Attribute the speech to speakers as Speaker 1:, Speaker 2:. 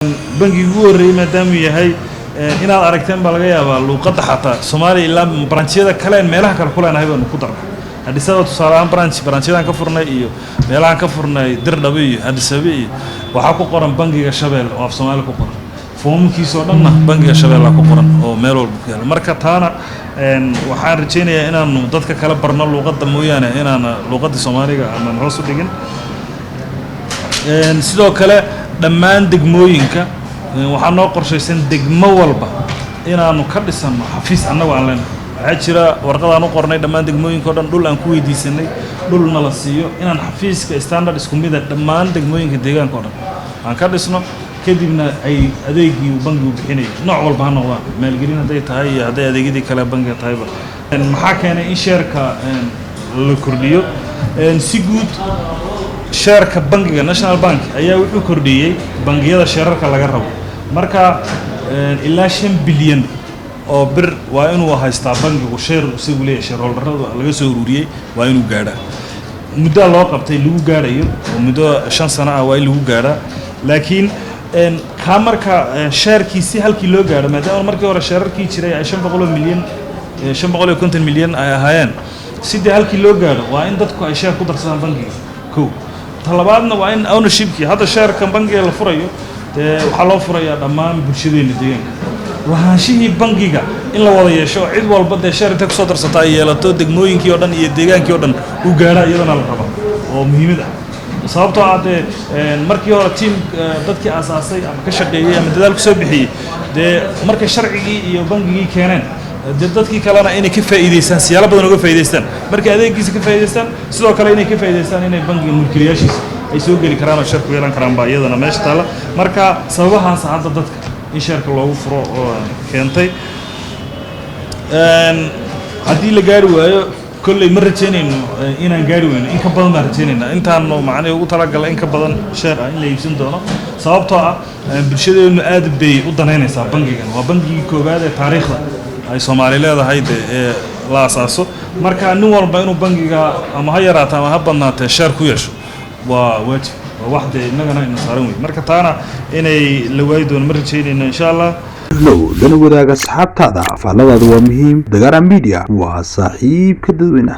Speaker 1: Bangigii ugu horreeyey maadaamuu yahay, inaad aragteen baa laga yaabaa luuqadda xataa Soomaaliya ilaa branchyada kale en meelaha kale ku leenahay baanu ku darnay. Addis Ababa tusaale ahaan, branchyadan ka furnay iyo meelahaan ka furnay, Dirdhabe iyo Addis Ababa iyo waxaa ku qoran Bangiga Shabeelle oo af Soomaali ku qoran. Foomamkiisoo dhanna Bangiga Shabeellaa ku qoran oo meel walba ku yaalla. Marka taana waxaan rajaynayaa inaanu dadka kala barno luuqadda mooyaane, inaana luuqaddii Soomaaliga aanan hoos u dhigin. Sidoo kale dhammaan degmooyinka waxaa noo qorshaysan degmo walba inaanu ka dhisanno xafiis annagu aan leenahay. Waxaa jira warqadaan u qornay dhammaan degmooyinka o dhan, dhul aan ku weydiisanay, dhulna la siiyo inaan xafiiska standard isku mida dhammaan degmooyinka deegaanka o dhan aan ka dhisno. Kadibna ay adeegii uu bangigu bixinayo nooc walba ha noqdaan, maalgelin hadday tahay iyo hadday adeegyadii kale bangiga tahayba. Maxaa keenay in shareka la kordhiyo? Si guud shareka bangiga National Bank ayaa wuxuu kordhiyey bangiyada sheerarka laga rabo. Marka ilaa 5 bilyan oo bir waa inuu haystaa bangigu share isagu leeyahay, shareholderada laga soo ururiyey waa inuu gaadhaa. Muddaa loo qabtay lagu gaadhayo oo muddo 5 sano ah waa in lagu gaadhaa. Laakiin kaa marka sharekii si halkii loo gaadho, maadaama markii hore sheerarkii jiray ay 500 oo milyan, 550 milyan ay ahaayeen, sidii halkii loo gaadho waa in dadku ay share ku darsadaan bangiga kow. Talabaadna waa in ownershipkii hadda sharekan bangiga la furayo, dee waxaa loo furayaa dhammaan bulshadeena deegaanka, lahaanshihii bangiga in la wada yeesho oo cid walba dee share intay kusoo darsata ay yeelato, degmooyinkii oo dhan iyo deegaankii oo dhan uu gaadha, iyadana la rabaa oo muhiimad ah. Sababtoo ah dee markii hore team dadkii aasaasay ama ka shaqeeyey ama dadaal kusoo bixiyey, dee markay sharcigii iyo bangigii keeneen, dee dadkii kalena inay ka faa'iidaystaan, siyaalo badan uga faa'iidaystaan, markay adeegiisa ka faa'iidaystaan, sidoo kale inay ka faa'iidaystaan inay bangiga mulkiilayaashiisa ay soo geli karaan oo share ku yeelan karaan baa iyadana meesha taalla. Marka sababahaas hadda dadka in shareka loogu furo oo keentay. Haddii la gaari waayo, kolley ma rajaynayno inaan gaari weyno. In ka badan baan rajaynaynaa, intaanu macnihi ugu talagalay in ka badan share ah in la iibsan doono, sababtoo ah bulshadeenu aad bay u danaynaysaa bangigan. Waa bangigii koowaad ee taariikhda ay Soomaali leedahay de ee la asaaso. Marka nin walba inuu bangiga ama ha yaraato ama ha badnaatee share ku yeesho waa waajib, waa wax dee innagana ina saaran wey. Marka taana inay la waayi doono ma rajaynayno, insha Allah.
Speaker 2: Low lana wadaaga asxaabtaada. Faalladaadu waa muhiim. Dagaara Media waa saaxiibka dadweynaha.